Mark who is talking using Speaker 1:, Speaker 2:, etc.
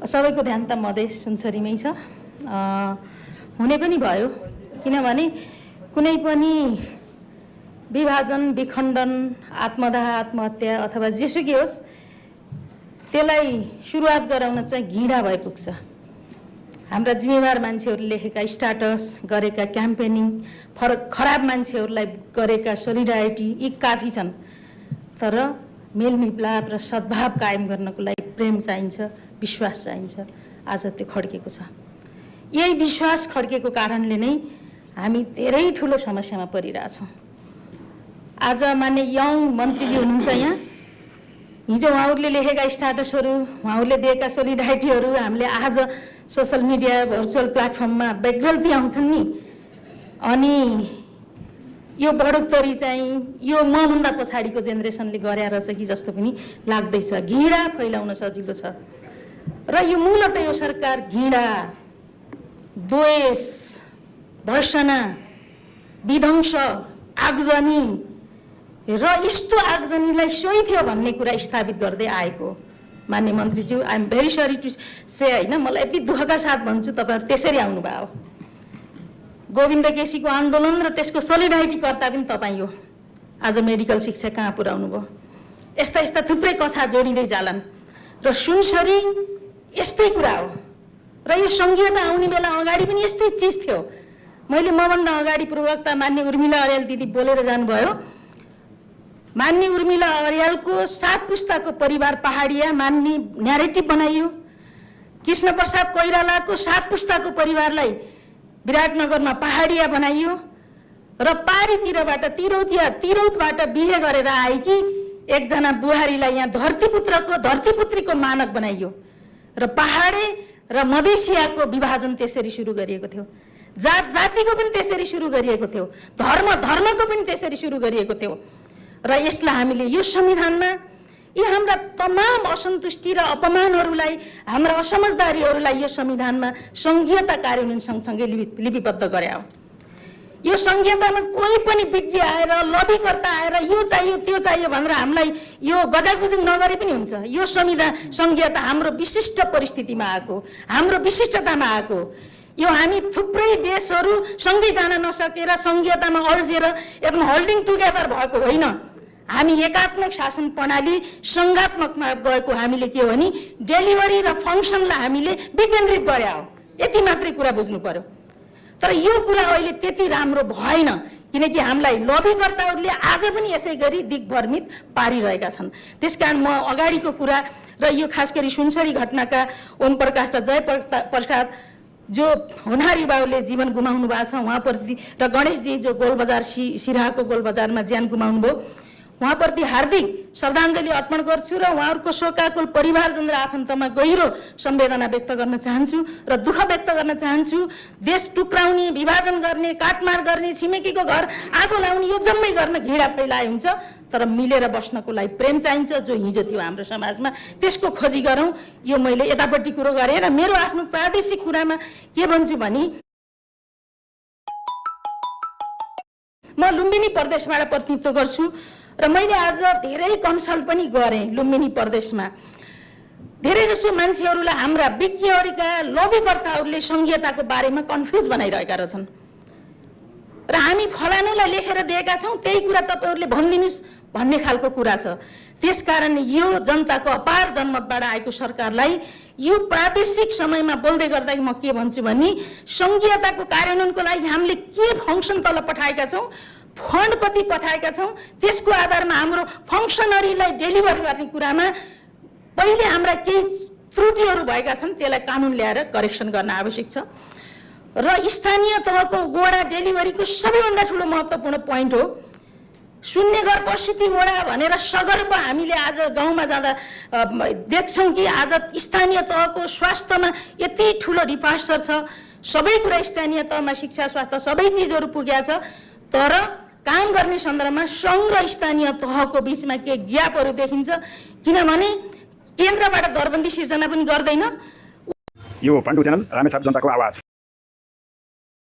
Speaker 1: सबैको ध्यान त मधेस सुनसरीमै छ। हुने पनि भयो, किनभने कुनै पनि विभाजन, विखण्डन, आत्मदाह, आत्महत्या अथवा जेसुकै होस्, त्यसलाई सुरुवात गराउन चाहिँ घृणा भइ पुग्छ। हाम्रा जिम्मेवार मान्छेहरूले लेखेका स्ट्याटस, गरेका क्याम्पेनिङ, खराब मान्छेहरूलाई गरेका सोलिडारिटी यी काफी छन्। तर मेलमिलाप र सद्भाव कायम गर्नको लागि प्रेम चाहिन्छ, विश्वास चाहिन्छ। आज त्यो खड्केको छ। यही विश्वास खड्केको कारणले नै हामी धेरै ठुलो समस्यामा परिरहेछौँ। आज मान्य यङ मन्त्रीजी हुनुहुन्छ यहाँ, हिजो उहाँहरूले लेखेका स्ट्याटसहरू, उहाँहरूले दिएका सोलिडारिटीहरू हामीले आज सोसल मिडिया, भर्चुअल प्लेटफर्ममा बेग्गल्ती आउँछन् नि, अनि यो बढोत्तरी चाहिँ यो मभन्दा पछाडिको जेनेरेसनले गरे रहेछ कि जस्तो पनि लाग्दैछ। घृणा फैलाउन सजिलो छ र यो मूलतः यो सरकार घृणा, द्वेष, भर्सना, विध्वंस, आगजनी र यस्तो आगजनीलाई सोही थियो भन्ने कुरा स्थापित गर्दै आएको। मान्य मन्त्रीज्यू, I am very sorry to say, होइन, मलाई यति दुःखका साथ भन्छु, तपाईँहरू त्यसरी आउनुभयो। गोविन्द केसीको आन्दोलन र त्यसको सोलिडारिटी कर्ता पनि तपाईँ हो। आज मेडिकल शिक्षा कहाँ पुर्याउनु भयो? यस्ता यस्ता थुप्रै कथा जोडिँदै जालान् र सुनसरी यस्तै कुरा हो। र यो संघीयता आउने बेला अगाडि पनि यस्तै चिज थियो। मैले मभन्दा अगाडि प्रवक्ता मान्य उर्मिला अर्याल दिदी बोलेर जानुभयो। मान्य उर्मिला अर्यालको 7 पुस्ताको परिवार पहाडिया मान्ने न्यारेटिभ बनाइयो। कृष्ण प्रसाद कोइरालाको 7 पुस्ताको परिवारलाई विराटनगरमा पहाडिया बनाइयो र पारीतिरबाट तिरौतबाट बिहे गरेर आएकी एकजना बुहारीलाई यहाँ धरतीपुत्रीको मानक बनाइयो र पहाडे र मधेसियाको विभाजन त्यसरी सुरु गरिएको थियो। जातिको पनि त्यसरी सुरु गरिएको थियो, धर्मको पनि त्यसरी सुरु गरिएको थियो। र यसलाई हामीले यो संविधानमा यी हाम्रा तमाम असन्तुष्टि र अपमानहरूलाई, हाम्रा असमझदारीहरूलाई यो संविधानमा संघीयता कार्यान्वयन सँगसँगै लिपिबद्ध गरे हो। यो संघीयतामा कोही पनि विज्ञ आएर, लबीकर्ता आएर यो चाहियो त्यो चाहियो भनेर हामीलाई यो गदागुजुङ नगरे पनि हुन्छ। यो संघीयता हाम्रो विशिष्ट परिस्थितिमा आएको, हाम्रो विशिष्टतामा आएको। यो हामी थुप्रै देशहरू सँगै जान नसकेर संघीयतामा अल्झेर एकदम होल्डिङ टुगेदर भएको होइन। हामी एकात्मक शासन प्रणाली संघात्मकमा गएको। हामीले के हो भने डेलिभरी र फङ्सनलाई हामीले विकेन्द्रित गरे हो। यति मात्रै कुरा बुझ्नु पर्यो। तर यो कुरा अहिले त्यति राम्रो भएन, किनकि हामीलाई लबीकर्ताहरूले आज पनि यसै गरी दिग्भ्रमित पारिरहेका छन्। त्यसकारण म अगाडिको कुरा र यो खास गरी सुनसरी घटनाका ओम प्रकाश र जय प्रसाद जो होनहारी बाबुले जीवन गुमाउनु भएको छ उहाँप्रति, र गणेशजी जो गोलबजार सिराहाको गोलबजारमा ज्यान गुमाउनु भयो, उहाँप्रति हार्दिक श्रद्धाञ्जली अर्पण गर्छु र उहाँहरूको शोकाकुल परिवारजन र आफन्तमा गहिरो संवेदना व्यक्त गर्न चाहन्छु र दुःख व्यक्त गर्न चाहन्छु। देश टुक्राउने, विभाजन गर्ने, काटमार गर्ने, छिमेकीको घर आगो लाउने, यो जम्मै गर्न घृणा फैलाए हुन्छ। तर मिलेर बस्नको लागि प्रेम चाहिन्छ, जो हिजो थियो हाम्रो समाजमा, त्यसको खोजी गरौँ। यो मैले यतापट्टि कुरो गरेँ र मेरो आफ्नो प्रादेशिक कुरामा के भन्छु भने, म लुम्बिनी प्रदेशबाट प्रतिनिधित्व गर्छु र मैले आज धेरै कन्सल्ट पनि गरेँ। लुम्बिनी प्रदेशमा धेरै जसो मान्छेहरूलाई, हाम्रा विज्ञहरूका लबीकर्ताहरूले संघीयताको बारेमा कन्फ्युज बनाइरहेका रहेछन् र हामी फलानुलाई लेखेर दिएका छौँ, त्यही कुरा तपाईँहरूले भनिदिनुहोस् भन्ने खालको कुरा छ। त्यसकारण यो जनताको अपार जनमतबाट आएको सरकारलाई यो प्रादेशिक समयमा बोल्दै गर्दा म के भन्छु भने, संघीयताको कार्यान्वयनको लागि हामीले के फङ्सन तल पठाएका छौँ, फन्ड कति पठाएका छौँ, त्यसको आधारमा हाम्रो फङ्सनरीलाई डेलिभर गर्ने कुरामा पहिले हाम्रा केही त्रुटिहरू भएका छन्, त्यसलाई कानुन ल्याएर करेक्सन गर्न आवश्यक छ। र स्थानीय तहको वडा डेलिभरीको सबैभन्दा ठुलो महत्त्वपूर्ण पोइन्ट हो। शून्य घर परिस्थिति वडा भनेर सगर्व हामीले आज गाउँमा जाँदा देख्छौँ कि आज स्थानीय तहको स्वास्थ्यमा यति ठुलो डिपास्चर छ। सबै कुरा स्थानीय तहमा, शिक्षा, स्वास्थ्य सबै चिजहरू पुगेको छ। तर काम गर्ने सन्दर्भमा सङ्घ र स्थानीय तहको बिचमा के ग्यापहरू देखिन्छ, किनभने केन्द्रबाट दरबन्दी सिर्जना पनि गर्दैन।
Speaker 2: यो फन्टु च्यानल रामेछाप जनताको आवाज।